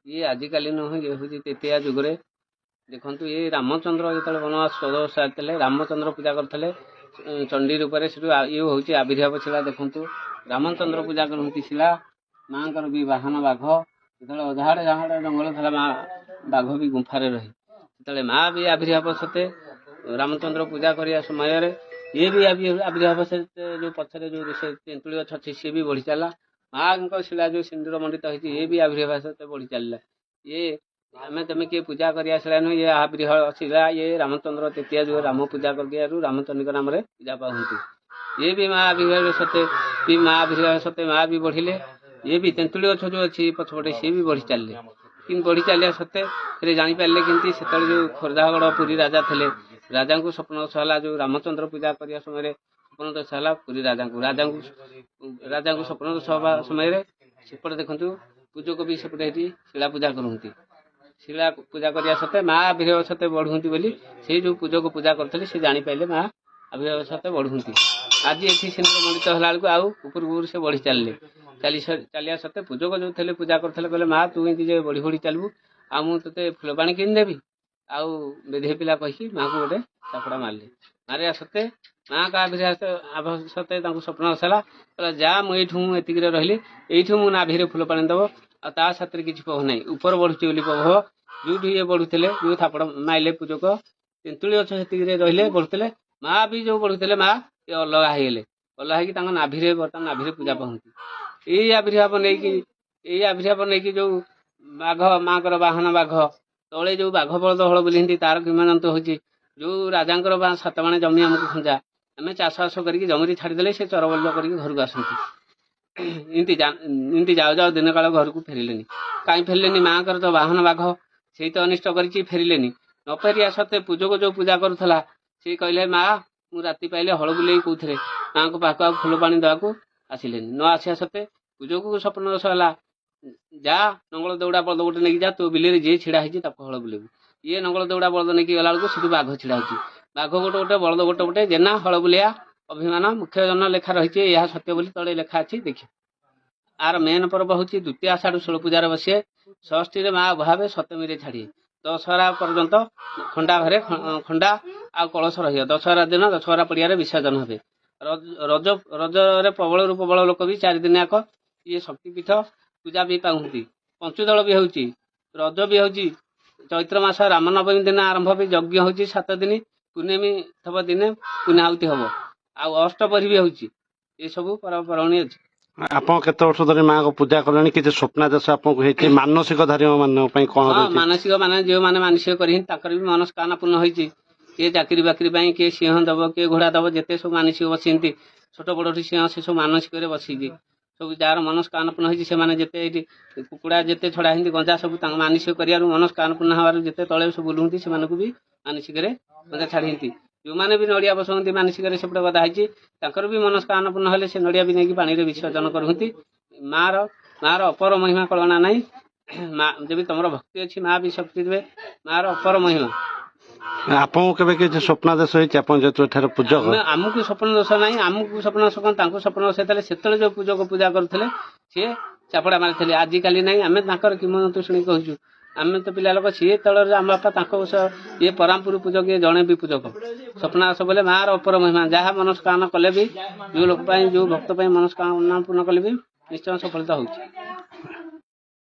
ଇଏ ଆଜିକାଲି ନୁହେଁ, ଇଏ ହେଉଛି ତେତେୟା ଯୁଗରେ। ଦେଖନ୍ତୁ, ଇଏ ରାମଚନ୍ଦ୍ର ଯେତେବେଳେ ବନବାସ 14 ବର୍ଷ ସାରିଥିଲେ, ରାମଚନ୍ଦ୍ର ପୂଜା କରୁଥିଲେ ଚଣ୍ଡୀ ରୂପରେ। ସେଠୁ ଇଏ ହେଉଛି ଆବିର୍ଭାବ ଶିଳା। ଦେଖନ୍ତୁ, ରାମଚନ୍ଦ୍ର ପୂଜା କରନ୍ତି ଶିଳା। ମାଆଙ୍କର ବି ବାହନ ବାଘ। ଯେତେବେଳେ ଅଧାଆଡ଼େ ଯାହାଡ଼େ ଜଙ୍ଗଲ ଥିଲା, ମା ବାଘ ବି ଗୁମ୍ଫାରେ ରହି, ସେତେବେଳେ ମା ବି ଆବିର୍ଭାବ ସତେ ରାମଚନ୍ଦ୍ର ପୂଜା କରିବା ସମୟରେ ଇଏ ବି ଆବିର୍ଭାବ ସତେ। ଯେଉଁ ପଛରେ ଯେଉଁ ସେ ତେନ୍ତୁଳି ଗଛ ଅଛି, ସିଏ ବି ବଢ଼ି ଚାଲିଲା। ମାଆଙ୍କ ଶିଳା ଯେଉଁ ସିନ୍ଦୁର ମଣ୍ଡିତ ହେଇଛି, ଇଏ ବି ଆବିର୍ଭାବ ସତେ ବଢ଼ି ଚାଲିଲା। ଇଏ ଆମେ ତମେ କିଏ ପୂଜା କରିବା ଶିଳା ନୁହେଁ, ଇଏ ଆବିର୍ଭାବ ଶିଳା। ଇଏ ରାମଚନ୍ଦ୍ର ତୃତୀୟା ଯୁଗ ରାମ ପୂଜା କରିଦିଆରୁ ରାମଚନ୍ଦ୍ରଙ୍କ ନାମରେ ପୂଜା ପାଉଛନ୍ତି। ଇଏ ବି ମା ଆବିର୍ଭାବ ସତେ ବି, ମା ଆବିର୍ଭାବ ସତେ ମା ବି ବଢ଼ିଲେ। ଇଏ ବି ତେନ୍ତୁଳି ଗଛ ଯେଉଁ ଅଛି ପଛପଟେ, ସିଏ ବି ବଢ଼ି ଚାଲିଲେ। କିନ୍ତୁ ବଢ଼ି ଚାଲିବା ସତ୍ତ୍ୱେ ଫେରେ ଜାଣିପାରିଲେ କେମିତି? ସେତେବେଳେ ଯେଉଁ ଖୋର୍ଦ୍ଧାଗଡ଼ ପୁରୀ ରାଜା ଥିଲେ, ରାଜାଙ୍କୁ ସ୍ୱପ୍ନ ଦୋଷ ହେଲା। ଯେଉଁ ରାମଚନ୍ଦ୍ର ପୂଜା କରିବା ସମୟରେ ସ୍ୱପ୍ନ ଦୋଷ ହେଲା ପୁରୀ ରାଜାଙ୍କୁ। ରାଜାଙ୍କୁ ସ୍ୱପ୍ନ ଦୋଷ ହେବା ସମୟରେ ସେପଟେ ଦେଖନ୍ତୁ, ପୂଜକ ବି ସେପଟେ ଏଠି ଶିଳା ପୂଜା କରନ୍ତି। ଶିଳା ପୂଜା କରିବା ସତ୍ତ୍ୱେ ମା ଆବିର୍ଭାବ ସତ୍ତ୍ୱେ ବଢ଼ୁଛନ୍ତି ବୋଲି ସେଇ ଯେଉଁ ପୂଜକ ପୂଜା କରୁଥିଲେ, ସେ ଜାଣିପାରିଲେ ମା ଆବିର୍ଭାବ ସତ୍ତ୍ୱେ ବଢ଼ୁଛନ୍ତି। ଆଜି ଏଠି ସିନ୍ଦୁର ମଣ୍ଡିତ ହେଲା ବେଳକୁ ଆଉ ଉପରକୁ ଉପରୁ ସେ ବଢ଼ି ଚାଲିଲେ। ଚାଲି ଚାଲିବା ସତ୍ତ୍ୱେ ପୂଜକ ଯେଉଁ ଥିଲେ ପୂଜା କରୁଥିଲେ, କହିଲେ, ମା, ତୁ ଏମିତି ଯେ ବଢ଼ି ବଢ଼ି ଚାଲିବୁ, ଆଉ ମୁଁ ତୋତେ ଫୁଲ ପାଣି କିଣି ଦେବି? ଆଉ ବେଧେଇ ପିଲା କହିକି ମାଆକୁ ଗୋଟେ ଚାପଡ଼ା ମାରିଲେ। ମାରିବା ସତ୍ତ୍ୱେ ମାଆଙ୍କ ଆବିର୍ଭାବ ସତ୍ତ୍ୱେ ତାଙ୍କୁ ସ୍ୱପ୍ନ ଆସିଲା, କହିଲା, ଯା, ମୁଁ ଏଇଠୁ ମୁଁ ଏତିକିରେ ରହିଲି, ଏଇଠୁ ମୁଁ ନାଭିରେ ଫୁଲ ପାଣି ଦେବ, ଆଉ ତା ସାଥିରେ କିଛି ପଭ ନାହିଁ, ଉପର ବଢ଼ୁଛି ବୋଲି ପଭ। ଯେଉଁଠି ଇଏ ବଢ଼ୁଥିଲେ, ଯେଉଁ ଥାପଡ଼ ମାଇଲେ ପୂଜକ, ତେନ୍ତୁଳି ଗଛ ସେତିକିରେ ରହିଲେ, ବଢ଼ୁଥିଲେ। ମା ବି ଯେଉଁ ବଢ଼ୁଥିଲେ, ମା ଇଏ ଅଲଗା ହେଇଗଲେ। ଅଲଗା ହେଇକି ତାଙ୍କ ନାଭିରେ, ବର୍ତ୍ତମାନ ନାଭିରେ ପୂଜା ପାଉନ୍ତି। ଏଇ ଆବିର୍ଭାବ ନେଇକି ଯେଉଁ ବାଘ, ମାଆଙ୍କର ବାହନ ବାଘ, ତଳେ ଯେଉଁ ବାଘ ବଳଦ ହଳ ବୁଲିନ୍ତି, ତାର କିମ୍ବଦନ୍ତୀ ହେଉଛି, ଯେଉଁ ରାଜାଙ୍କର ବା 7 ମାଣେ ଜମି ଆମକୁ ଖଞ୍ଜା, ଆମେ ଚାଷବାସ କରିକି ଜମିରେ ଛାଡ଼ିଦେଲେ ସେ ଚରବଳଦ କରିକି ଘରକୁ ଆସନ୍ତି। ଏମିତି ଯାଉ ଯାଉ ଦିନ କାଳ ଘରକୁ ଫେରିଲେନି। କାହିଁ ଫେରିଲେନି? ମାଆଙ୍କର ତ ବାହନ ବାଘ, ସେଇ ତ ଅନିଷ୍ଟ କରିଛି। ଫେରିଲେନି। ନ ଫେରିବା ସତ୍ତ୍ୱେ ପୂଜକ ଯେଉଁ ପୂଜା କରୁଥିଲା, ସେ କହିଲେ, ମା, ମୁଁ ରାତି ପାଇଲେ ହଳ ବୁଲେଇ କୋଉଥିରେ ମାଆଙ୍କ ପାଖକୁ ଆଉ ଫୁଲ ପାଣି ଦେବାକୁ ଆସିଲେନି। ନ ଆସିବା ସତ୍ତ୍ୱେ ପୂଜକକୁ ସ୍ୱପ୍ନ ଦୋଷ ହେଲା, ଯା, ନଙ୍ଗଳ ଦୌଡ଼ା ବଳଦ ଗୋଟେ ନେଇକି ଯା, ତୋ ବିଲରେ ଯିଏ ଛିଡ଼ା ହେଇଛି ତାକୁ ହଳ ବୁଲେଇବୁ। ଇଏ ନଙ୍ଗଳ ଦୌଡ଼ା ବଳଦ ନେଇକି ଗଲା ବେଳକୁ ସେଠୁ ବାଘ ଛିଡ଼ା ହେଇଛି। ବାଘ ଗୋଟେ ଗୋଟେ, ବଳଦ ଗୋଟେ ଗୋଟେ, ଜେନା ହଳ ବୁଲିଆ ଅଭିମାନ ମୁଖ୍ୟ ଜନ ଲେଖା ରହିଛି। ଏହା ସତ୍ୟ ବୋଲି ତଳେ ଲେଖା ଅଛି, ଦେଖି। ଆର ମେନ୍ ପର୍ବ ହେଉଛି ଦ୍ୱିତୀୟ ଆଷାଢ଼ ଷୋଳ ପୂଜାରେ ବସିବେ। ଷଷ୍ଠୀରେ ମା ଉଭା, ସପ୍ତମୀରେ ଛାଡ଼ିବେ। ଦଶହରା ପର୍ଯ୍ୟନ୍ତ ଖଣ୍ଡା ଘରେ ଖଣ୍ଡା ଆଉ କଳସ ରହିବ। ଦଶହରା ଦିନ ଦଶହରା ପଡ଼ିଆରେ ବିସର୍ଜନ ହେବେ। ରଜ ରଜରେ ପ୍ରବଳରୁ ପ୍ରବଳ ଲୋକ ବି 4 ଦିନ ଯାକ ଇଏ ଶକ୍ତିପୀଠ ପୂଜା ବି ପାଉଛନ୍ତି। ପଞ୍ଚୁଦୋଳ ବି ହେଉଛି, ରଜ ବି ହେଉଛି। ଚୈତ୍ର ମାସ ରାମନବମୀ ଦିନ ଆରମ୍ଭ ବି ଯଜ୍ଞ ହେଉଛି 7 ଦିନ। ପୂର୍ଣ୍ଣମୀ ଥବ ଦିନେ ପୂର୍ଣ୍ଣାହୁତି ହବ, ଆଉ ଅଷ୍ଟପ୍ରହରୀ ବି ହେଉଛି। ଏସବୁ ପର୍ବପର୍ବାଣୀ ଅଛି। ଆପଣ କେତେ ବର୍ଷ ଧରି ମାଆଙ୍କୁ ପୂଜା କଲେଣି? କିଛି ସ୍ୱପ୍ନାଦେଶ ଆପଣଙ୍କୁ ହେଇଛି? ମାନସିକ ଧାରୀ ମାନଙ୍କ ପାଇଁ କଣ ରହିଛି? ମାନସିକ ମାନେ ଯେଉଁମାନେ ମାନସିକ କରି ତାଙ୍କର ବି ମନସ୍କାମନା ପୂର୍ଣ୍ଣ ହେଇଛି। କିଏ ଚାକିରି ବାକିରି ପାଇଁ, କିଏ ସିଂହ ଦବ, କିଏ ଘୋଡ଼ା ଦବ, ଯେତେ ସବୁ ମାନସିକ ବସିଛନ୍ତି, ଛୋଟ ବଡ଼ଠି ସିଂହ, ସେ ସବୁ ମାନସିକରେ ବସିଛି। ସବୁ ଯାହାର ମନସ୍କାମନା ପୂର୍ଣ୍ଣ ହେଇଛି, ସେମାନେ ଯେତେ ଏଇଠି କୁକୁଡ଼ା ଯେତେ ଛଡ଼ା ହେଇଛନ୍ତି, ଗଞ୍ଜା ସବୁ, ତାଙ୍କ ମାନସିକ କରିବାରୁ, ମନସ୍କାମନା ପୂର୍ଣ୍ଣ ହେବାରୁ ଯେତେ ତଳେ ସବୁ ବୁଲୁଛନ୍ତି, ସେମାନଙ୍କୁ ବି ମାନସିକରେ ଗଞ୍ଜା ଛାଡ଼ିଛନ୍ତି। ଯେଉଁମାନେ ବି ନଡ଼ିଆ ବସନ୍ତି ମାନସିକରେ, ସେପଟେ ଗଦା ହେଇଛି, ତାଙ୍କର ବି ମନସ୍କାମନା ପୂର୍ଣ୍ଣ ହେଲେ ସେ ନଡ଼ିଆ ବି ନେଇକି ପାଣିରେ ବିସର୍ଜନ କରୁଛନ୍ତି। ମାଆର ଅପର ମହିମା କଳନା ନାହିଁ। ମା ଯଦି ତମର ଭକ୍ତି ଅଛି, ମା ବି ଶକ୍ତି ଦେବେ। ମାଆର ଅପର ମହିମା। ଆପଣଙ୍କୁ କେବେ କିଛି ସ୍ୱପ୍ନାଦେଶ ହେଇଛି, ଆପଣ ଯେହେତୁ ଏଠାରେ ପୂଜକ? ଆମକୁ ସ୍ୱପ୍ନ ଦୋଷ ନାହିଁ। ଆମକୁ ସ୍ୱପ୍ନ ଦୋଷ କଣ? ତାଙ୍କୁ ସ୍ୱପ୍ନ ଦୋଷ ହେଇଥିଲେ। ସେତେବେଳେ ଯେଉଁ ପୂଜକ ପୂଜା କରୁଥିଲେ, ସିଏ ଚାପଡ଼ା ମାରିଥିଲେ। ଆଜିକାଲି ନାହିଁ। ଆମେ ତାଙ୍କର କିମ୍ବଦନ୍ତୀ ଶୁଣିକି କହୁଛୁ। ଆମେ ତ ପିଲା ଲୋକ, ସିଏ ତଳରେ ଆମ ବାପା ତାଙ୍କ ଇଏ ପରାମପୁର ପୂଜକ, ଇଏ ଜଣେ ବି ପୂଜକ। ସ୍ୱପ୍ନାଦେଶ ବୋଲେ ମାଆର ଅପର ମହିମା। ଯାହା ମନସ୍କାମନା କଲେ ବି, ଯେଉଁ ଲୋକ ପାଇଁ, ଯେଉଁ ଭକ୍ତ ପାଇଁ ମନସ୍କାମନା ପୂର୍ଣ୍ଣ କଲେ ବି ନିଶ୍ଚୟ ସଫଳିତ ହେଉଛି।